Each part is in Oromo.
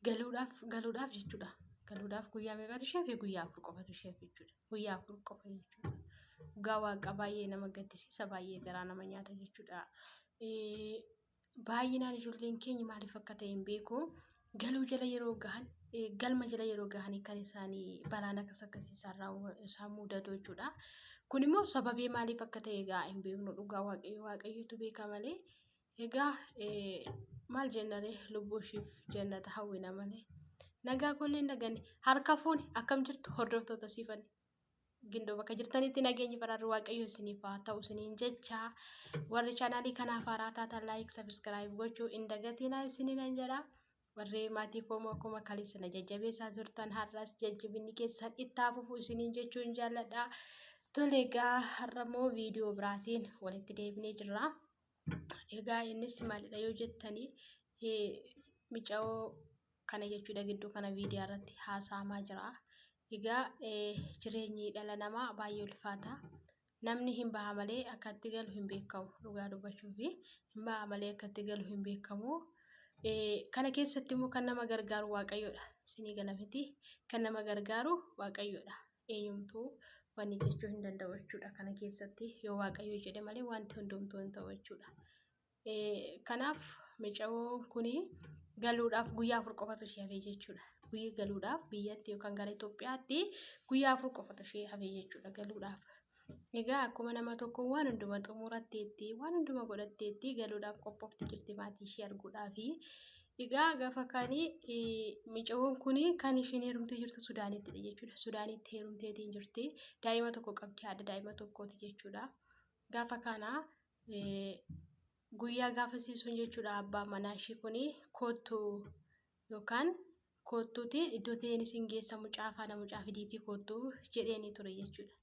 Galuudhaaf galuudhaaf jechuudha. Galuudhaaf guyyaa meeqatu ishee hafe? Guyyaa 4 qofatu ishee hafe jechuudha. Guyyaa 4 qofa jechuudha. Dhugaa waaqa baay'ee nama gaddisiisa baay'ee garaa nama nyaata jechuudha. Baay'inaan ijoolleen keenya maaliif akka ta'e hin beeku. Galuu jala yeroo gahan galma jala yeroo gahanii kan isaanii balaan akkas akkasii isaan mudatu jechuudha. Kun immoo sababii maaliif akka ta'e egaa hin beeknu dhugaa waaqayyo waaqayyotu beeka malee. Egaa maal jennaree lubbuu ishiif jannata hawwina malee. Nagaa koollee hin daganne harka fuuni akkam jirtu hordoftoota siifan gindoo bakka jirtanitti nageenyi baraarri waaqayyo isiniif haa ta'u isiniin jecha warri chaanaalii kanaaf haaraa taatan laayik sabiskiraayib gochuu hin dagatinaa isiniin jedha. Warri maatii koo immoo akkuma kaleessa na jajjabeessaa turtan har'as jajjabinni keessan itti haa fufu isiniin jechuun jaalladha. Tole egaa har'a immoo viidiyoo biraatiin walitti deebinee jirra. Egaa innis maalidha yoo jettanii mica'oo kana jechuudha gidduu kana viidiyaa irratti haasa'amaa jira. Egaa jireenyi dhala namaa baay'ee ulfaata. Namni hin baha malee akka itti galu hin beekamu dhugaa dubbachuufi hin baha malee akka itti galu hin beekamu. Kana keessatti immoo kan nama gargaaru Waaqayyoodha. Isinii gala miti kan nama gargaaru Waaqayyoodha. Eenyumtuu wanni jechuu hin danda'u jechuudha. Kana keessatti yoo Waaqayyo jedhe malee wanti hundumtuu hin ta'u jechuudha. Kanaaf micawoon kun galuudhaaf guyyaa 4 qofatu ishee hafe jechuudha. Guyyaa galuudhaaf biyyatti yookaan gara Itoophiyaatti guyyaa 4 qofatu ishee hafe jechuudha galuudhaaf. Egaa akkuma nama tokko waan hunduma xumuratteetti waan hunduma godhatteetti galuudhaaf qophoofti jirti maatii ishee arguudhaafi. Egaa gaafa kaanii micawoon kun kan isheen heerumtee jirtu Sudaanittidha jechuudha. Sudaanitti heerumteetiin jirti. Daa'ima tokko qabdi haadha daa'ima tokkooti jechuudha. Gaafa kana guyyaa gaafasii sun jechuudha abbaan manaa ishii kun koottu yookaan koottuuti iddoo ta'een isin geessa mucaa faana mucaa fidiitii koottu jedheeni ture jechuudha.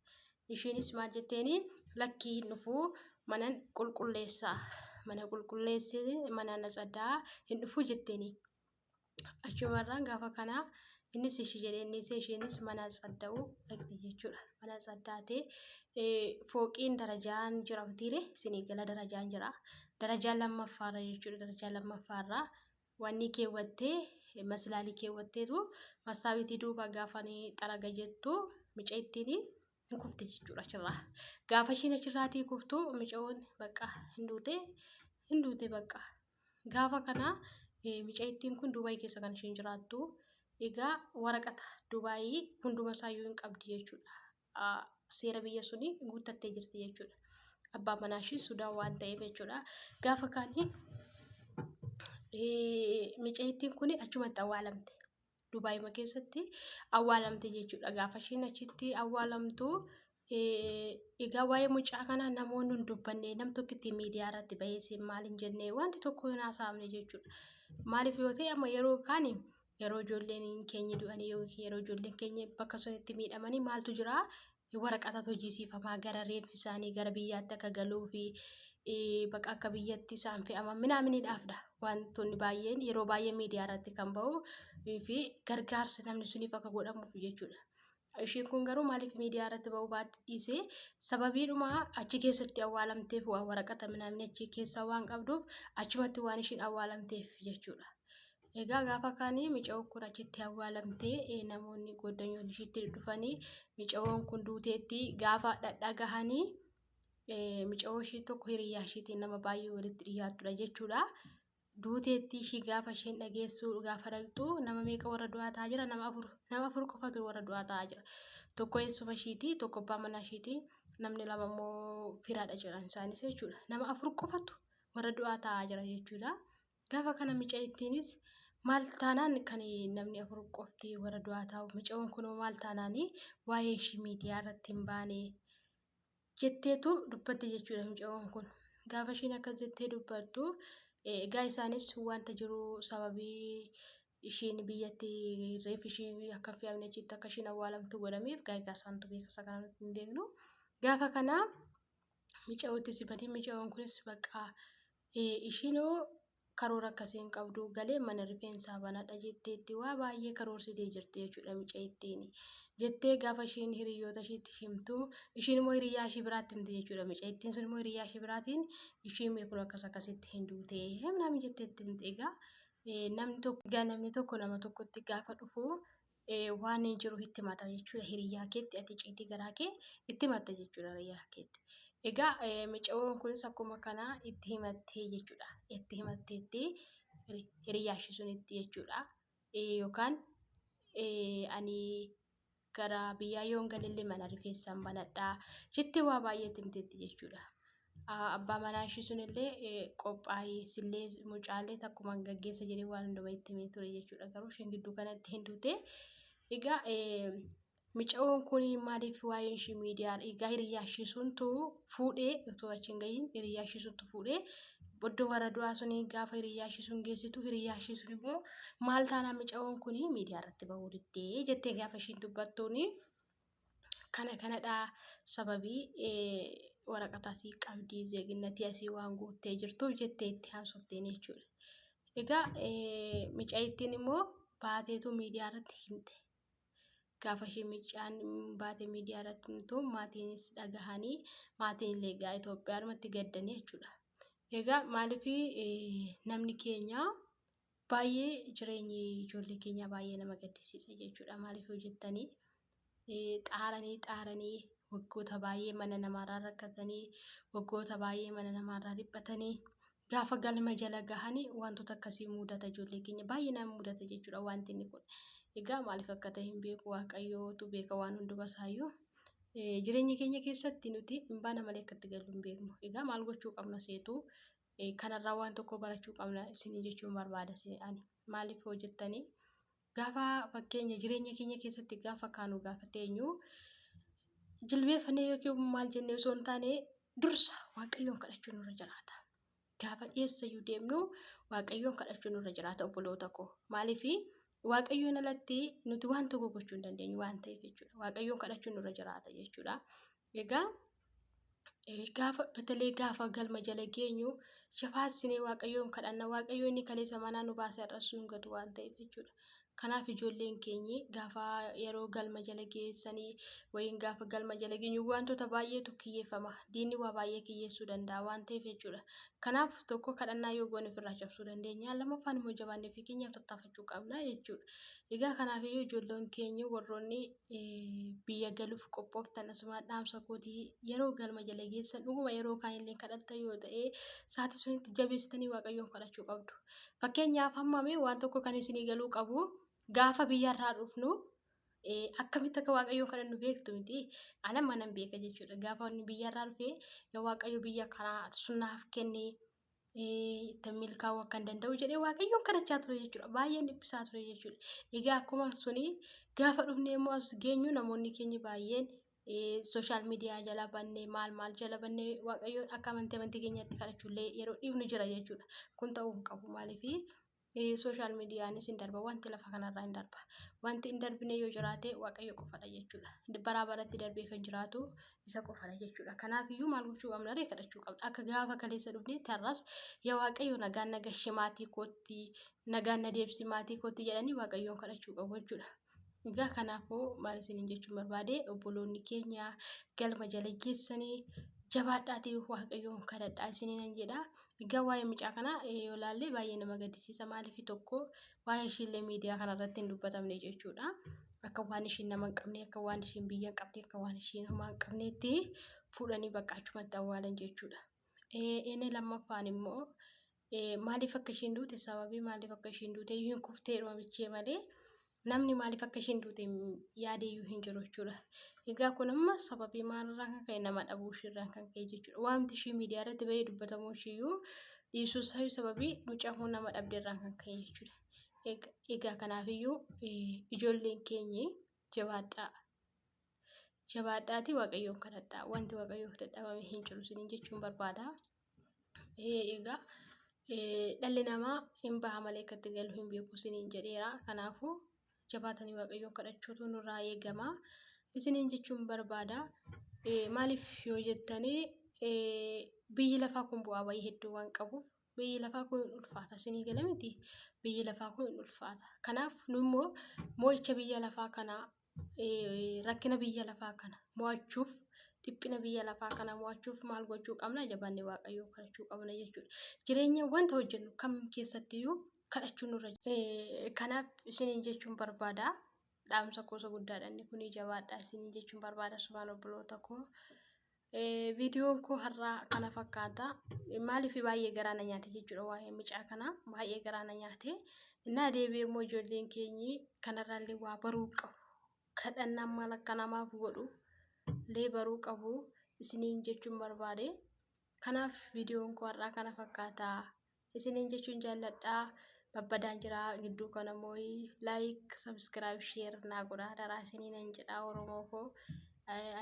Isheenis maal jetteeni lakkii hin dhufuu manan qulqulleessa mana qulqulleessee mana natsaddaa hin dhufuu jetteeni. Achumarraan gaafa kana innis ishii jedhee innis isheenis mana tsadda'uu dhaqxe jechuudha. Mana tsaddaatee fooqiin darajaan jira mitiire isinii gala darajaan jira. Darajaa lammaffaarra jechuudha. Darajaa lammaffaarra wanni keewwattee maslaalii keewwatteetu mastaawitii duuba gaafa ni xaraga jettu mica ittiin hin kufti jechuudha achirraa. Gaafa ishiin achirraatii kuftu micawoon bakka hin duute hin duute bakka. Gaafa kana micayittiin kun Dubaay keessa kan isheen jiraattu. Egaa waraqata Dubaayii hunduma isaayyuu hin qabdi jechuudha. Seera biyya sunii guuttattee jirti jechuudha. Abbaan manaa ishii Sudaan waan ta'eef jechuudha. Gaafa kaanii micayittiin kun achumatti awwaalamte. Dubaayima keessatti awwaalamte jechuudha. Gaafa isheen achitti awwaalamtu egaa waa'ee mucaa kanaa namoonni hin dubbanne nam tokkitti miidiyaa irratti bahee maal hin jenne wanti tokko hin haasa'amne jechuudha. Maaliif yoo ta'e amma yeroo kaani yeroo ijoolleen keenya du'anii yookiin yeroo ijoolleen keenya bakka sanitti miidhamanii maaltu jira waraqatatu hojjisiifamaa gara reeffi isaanii gara biyyaatti akka galuu fi bakka akka biyyatti isaan fe'aman minaaminiidhaafdha. Wantoonni baay'een yeroo baay'ee miidiyaa irratti kan ba'u fi gargaarsa namni suniif akka godhamuuf jechuudha. Ishiin kun garuu maaliif miidiyaa irratti ba'uu baatti dhiisee sababiidhuma achi keessatti awwaalamteef waan waraqata minaamni achi keessaa waan qabduuf achumatti waan ishiin awwaalamteef jechuudha. Egaa gaafa kaanii micayoon kun achitti awwaalamtee namoonni goddanyoon ishiitti dhufanii micayoon kun duuteetti gaafa dhadhagahanii micayoo ishii tokko hiriyyaa ishiitiin nama baay'ee walitti dhiyaattudha jechuudha. Duuteetti ishii gaafa isheen dhageessu gaafa dhaqxu nama meeqa warra du'aa ta'aa jira nama 4 qofatu warra du'aa ta'aa jira. Tokko eessuma ishiiti tokko abbaa manaa ishiiti namni 2 immoo firaadha jedhan isaanis jechuudha. Nama 4 qofatu warra du'aa ta'aa jira jechuudha. Gaafa kana micayittiinis maal taanaan kan namni 4 qofti warra du'aa taa'u micayoon kun maal taanaanii waa'ee ishii miidiyaa irratti hin baane jetteetu dubbatte jechuudha micayoon kun. Gaafa ishiin akkas jettee dubbattu egaa isaanis wanta jiru sababii ishiin biyyatti reeffi ishii akka hin fe'amne achitti akka ishiin awwaalamtu godhameef egaa isaantu beeka isa kana nuti hin beeknu. Gaafa kana micayootti simanii micayoon kunis bakka ishiinoo karoora akkasii hin qabdu galee mana rifeensaa banadha jetteetti waa baay'ee karoorsitee jirti jechuudha micayittiin. Jettee gaafa ishiin hiriyoota ishiitti himtu ishiin immoo hiriyyaa ishii biraatti himti jechuudha micayittiin sun immoo hiriyyaa ishii biraatiin ishiin kun akkas akkasitti hin duute himnaami jetteetti himte egaa. Namni tokko nama tokkotti gaafa dhufu waan jiru itti himata jechuudha. Hiriyaa keetti ati icciitii garaa kee itti himatta jechuudha hiriyaa keetti. Egaa mucayyoon kunis akkuma kanaa itti himattee jechuudha. Itti himatteetti hiriyaa ishee sunitti jechuudha. Yookaan ani gara biyyaa yoon galellee mana rifeensaan banadhaa jettee waa baay'ee itti himteetti jechuudha. Abbaa manaa ishee sunillee qophaa'ee sillee mucaalee takkumaan gaggeessa jedhee waan hundumaa itti himee ture jechuudha. Garuu isheen gidduu kanatti hin duute. Egaa mucayyoon kun maaliif waa'een ishee miidiyaa egaa hiriyaa ishee suntu fuudhee osoo achi hin gahiin hiriyaa ishee suntu fuudhee iddoo warra du'aa sunii gaafa hiriyaa ishee sun geessitu hiriyaa ishee sun immoo maal taanaan mucayyoon kun miidiyaa irratti bahuu diddee jettee gaafa ishiin dubbattuuni kana kanadha sababii waraqata asii qabdii zeeginnatii asii waan guuttee jirtuuf jettee itti haasofteen jechuudha. Egaa mucayyittiin immoo baateetu miidiyaa irratti himte. Gaafa isheen mucaan baatee miidiyaa irratti himtu maatiinis dhagahanii maatiin illee egaa Itoophiyaadhumatti gaddanii jechuudha. Egaa maaliif namni keenya baay'ee jireenyi ijoollee keenyaa baay'ee nama gaddisiisa jechuudha. Maaliif yoo jettanii xaaranii xaaranii waggoota baay'ee mana namaarraa rakkatanii waggoota baay'ee mana namaarraa dhiphatanii gaafa galma jala gahanii wantoota akkasii mudata ijoollee keenya baay'ee nama mudata jechuudha wanti inni kun. Egaa maaliif akka ta'e hin beeku Waaqayyootu beeka waan hunduma isaayyuu. Jireenya keenya keessatti nuti hin baana malee akka itti gallu hin beeknu. Egaa maal gochuu qabna seetu kanarraa waan tokko barachuu qabna isinii jechuun barbaada ani. Maaliif yoo jettanii gaafa fakkeenya jireenya keenya keessatti gaafa kaanu gaafa teenyu jilbeeffannee yookiin maal jennee osoo hin taane dursa Waaqayyoon kadhachuun nurra jiraata. Gaafa eessayyuu deemnu Waaqayyoon kadhachuun nurra jiraata obboloota koo. Maaliif Waaqayyoon alatti nuti waan tokko gochuu hin dandeenyu waan ta'eef jechuudha. Waaqayyoon kadhachuun nurra jiraata jechuudha. Egaa gaafa batalee gaafa galma jala geenyu shafaassinee Waaqayyoon kadhanna. Waaqayyoon inni kaleessa manaa nu baasee har'as nu gatu waan ta'eef jechuudha. Kanaaf ijoolleen keenyi gaafa yeroo galma jala geessanii wayiin gaafa galma jala geenyu wantoota baay'eetu kiyyeeffama. Diinni waa baay'ee kiyyeessuu danda'a waan ta'eef jechuudha. Kanaaf tokko kadhannaa yoo goone ofirraa cabsuu dandeenya. Lammaffaan immoo jabaannee fi keenyaaf tattaafachuu qabna jechuudha. Egaa kanaafiyyuu ijoolleen keenya warroonni biyya galuuf qophooftan asumaan dhaamsa kootii yeroo galma jala geessan dhuguma yeroo kaanillee kadhattan yoo ta'e sa'aatii sunitti jabeessitanii Waaqayyoon kadhachuu qabdu. Fakkeenyaaf hammamee waan tokko kan isinii galuu qabu gaafa biyyarraa dhufnu akkamitti akka Waaqayyoon kadhannu beektu miti. Ana manan beeka jechuudha. Gaafa inni biyyarraa dhufee yaa Waaqayyo biyya kanaa sunnaaf kennee ittiin milkaa'uu akka hin danda'u jedhee Waaqayyoon kadhachaa ture jechuudha. Baay'een dhiphisaa ture jechuudha. Egaa akkuma suni gaafa dhufnee immoo as geenyu namoonni keenya baay'een sooshaal miidiyaa jala bannee maal maal jala bannee Waaqayyoon akka amantii amantii keenyaatti kadhachuullee yeroo dhiifnu jira jechuudha. Kun ta'uu hin qabu maaliifi sooshaal miidiyaanis hin darba wanti lafa kanarraa hin darba. Wanti hin darbine yoo jiraate Waaqayyo qofadha jechuudha. Baraa baratti darbee kan jiraatu isa qofadha jechuudha. Kanaafiyyuu maal gochuu qabna ree kadhachuu qabna. Akka gaafa kaleessa dhufneetti har'as yaa Waaqayyo nagaan na gashee maatii kootti nagaan na deebisi maatii kootti jedhanii Waaqayyoon kadhachuu qabu jechuudha. Egaa kanaafuu maal isiniin jechuun barbaade obboloonni keenya galma jala geessanii jabaadhaatii Waaqayyoon kadhadhaa isiniin jedha. Egaa waa'ee mucaa kanaa yoo ilaalle baay'ee nama gaddisiisa. Maaliif tokko waa'ee ishiillee miidiyaa kanarratti hin dubbatamne jechuudha. Akka waan ishiin nama hin qabne, akka waan ishiin biyya hin qabne, akka waan ishiin homaa hin qabneetti fuudhanii bakka achumatti awwaalan jechuudha. Inni lammaffaan immoo maaliif akka ishiin duute sababii maaliif akka ishiin duute hin kuftee bichee malee namni maaliif akka ishiin duute yaadeeyyuu hin jiru jechuudha. Egaa kun amma sababii maalirraa kan ka'e nama dhabuu ishiirraa kan ka'e jechuudha. Wanti ishii miidiyaa irratti bahee dubbatamuu ishiiyyuu dhiisuu isaayyuu sababii mucaan kun nama dhabdeerraa kan ka'e jechuudha. Egaa kanaafiyyuu ijoolleen keenyi jabaadhaa. Jabaadhaatii Waaqayyoon kadhadhaa. Wanti Waaqayyoof dadhabame hin jiru isiniin jechuun barbaada. Egaa dhalli namaa hin baha malee akka itti galu hin beeku isiniin jedheera. Kanaafuu jabaatanii Waaqayyoon kadhachuutu nurraa eegama. Isiniin jechuun barbaada. Maaliif yoo jettanii biyyi lafaa kun bu'aa bayii hedduu waan qabuuf biyyi lafaa kun hin ulfaata isinii gala miti. Biyyi lafaa kun hin ulfaata. Kanaaf nu immoo mo'icha biyya lafaa kanaa rakkina biyya lafaa kana mo'achuuf dhiphina biyya lafaa kana mo'achuuf maal gochuu qabna? Jabaannee Waaqayyoon kadhachuu qabna jechuudha. Jireenya wanta hojjennu kam keessattiyyuu Kadhachuun nurra jira. Kanaaf isiniin jechuun barbaada. Dhaamsa koo isa guddaadha inni kun jabaadha isiniin jechuun barbaada sumaan obboloota koo. Viidiyoon koo har'aa kana fakkaata. Maaliif baay'ee garaa na nyaate jechuudha waa'ee mucaa kanaa baay'ee garaa na nyaate. Innaa deebi'ee immoo ijoolleen keenyi kanarraallee waa baruu qabu. Kadhannaan maal akka namaaf godhu illee baruu qabu isiniin jechuun barbaade. Kanaaf viidiyoon koo har'aa kana fakkaata. Isiniin jechuun jaalladha. Babbadaan jira gidduu kana immoo like, subscribe, share naa godha. Adaraa isiniin jedha Oromoo koo.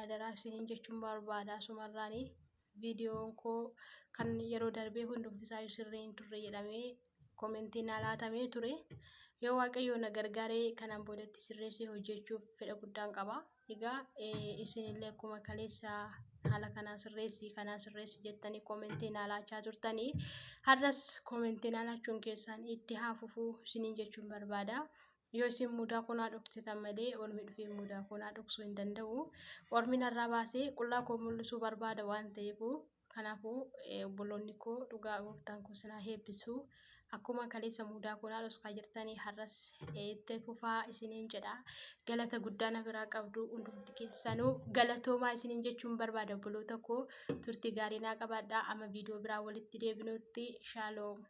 Adaraa isiniin jechuun barbaada asumarraani. Viidiyoon koo kan yeroo darbee hundumti isaayyuu sirrii hin turre jedhamee koomentiin naa laatamee ture. Yoo Waaqayyo na gargaaree kanaan boodatti sirreessee hojjechuuf fedha guddaan qaba. Egaa isinillee akkuma kaleessa haala kanaan sirreessi kanaan sirreessi jettanii koomentii naa laachaa turtanii har'as koomentii naa laachuun keessaan itti haa fufuu isiniin jechuun barbaada. Yoo isin mudaa koo naa dhoksitan malee ormi dhufee mudaa koo naa dhoksuu hin danda'u. Ormi narraa baasee qullaa koo mul'isuu barbaada waan ta'eef kanaafuu obboloonni koo dhugaa gooftaan koo isin haa eebbisu. Akkuma kaleessa mudaa koo naa dhoskaa jirtanii har'as itti fufaa isiniin jedha. Galata guddaa na biraa qabdu hundumti keessanuu galatoomaa isiniin jechuun barbaada obboloota koo turtii gaarii naa qabaadhaa. Amma viidiyoo biraa walitti deebinutti shaaloom.